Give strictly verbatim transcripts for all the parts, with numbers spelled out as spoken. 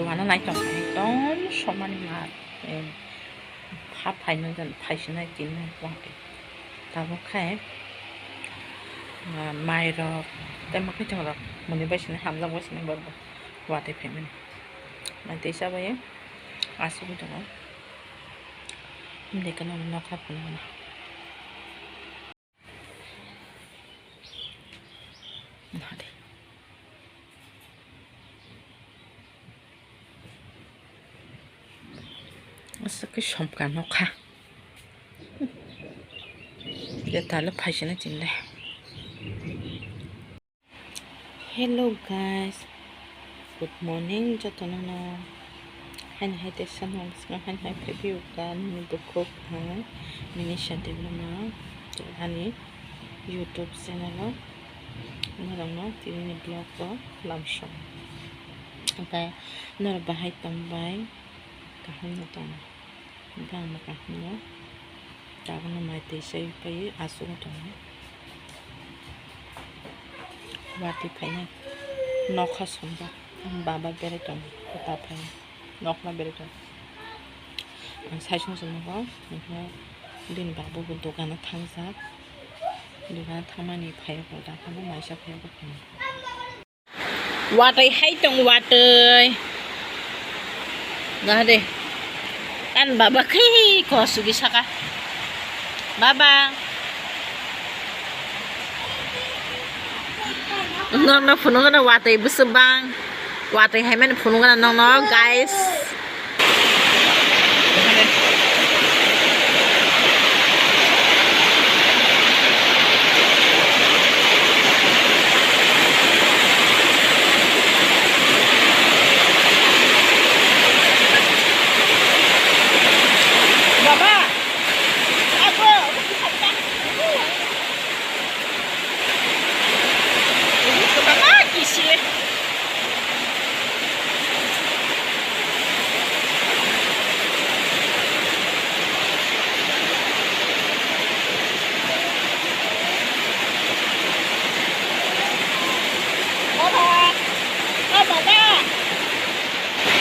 Mano nai tong ekdom somani ma, eh, pha phaino jan phaisinai tinno wngkhe. Tabuk khai, ah, mairok tei mwkhwtwng rok muni bai sini hamjak bai sini borok watwi phaimani. Nai tei chabai asugwi tongo. Dekano nokha phunukna. Nade. Aswk khe somkha nokha. Je talo phaisina chinle. Hello guys, good morning jotono no. Haini hai tei sanang swngo haini hai phaiphio ka nini bukhuk ang nini sade mano ani YouTube channel o norokno tini ni vlog o lamsong. Oke, norok bahai tongbai kaham no tong. Bangma kaham no. Tabukno mai twi chai paiwi asugwi tongo. Watwi phainai nokha somjak. Baba berai tongo, kwtal phainai nokna berai tongo. Ang sai sung sung nogo, hwnkhe bini baba bo dogano thangjak. Dogano thangmani phaiya ko, daphano maisa phaiya ko. Watwi hai tong watwi. Gade. Kan baba khe kosugi saka. Baba. Nokno phunukgana watwi bwswk bang. Watwi hai mani phunukgana nokno guys. Baba, abo, baba, kisi. Baba, o baba.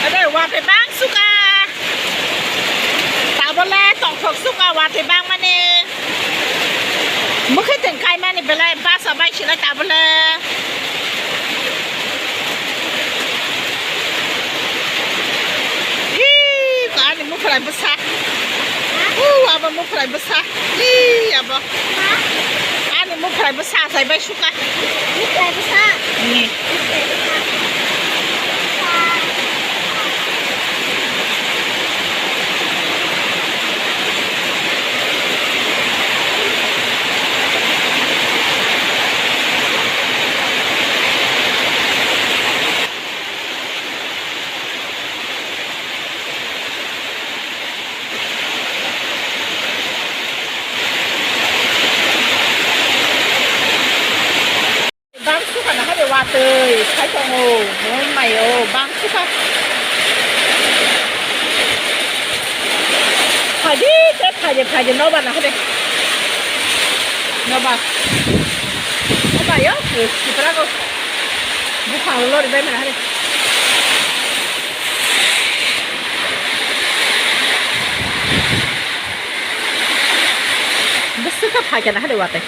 Ade, watwi bang suka. Tabole tongthok suka, watwi bang mani. Mukhe teng kai mani belai basa bai sina tabole. Ih, ani mukhrai bwsa. Uh, abo mukhrai bwsa. Ih, abo. Ani mukhrai bwsa sai bai suka. Mukhrai bwsa. Ni. Bang suka na hade watwi sai tongo, hwn mayo bang suka. Phaidi te phaidi phaidi noba na hade. Noba. Noba yo, sipra go. Buphang lori bai mana hade. Bwswk kha phaikha na hade watwi.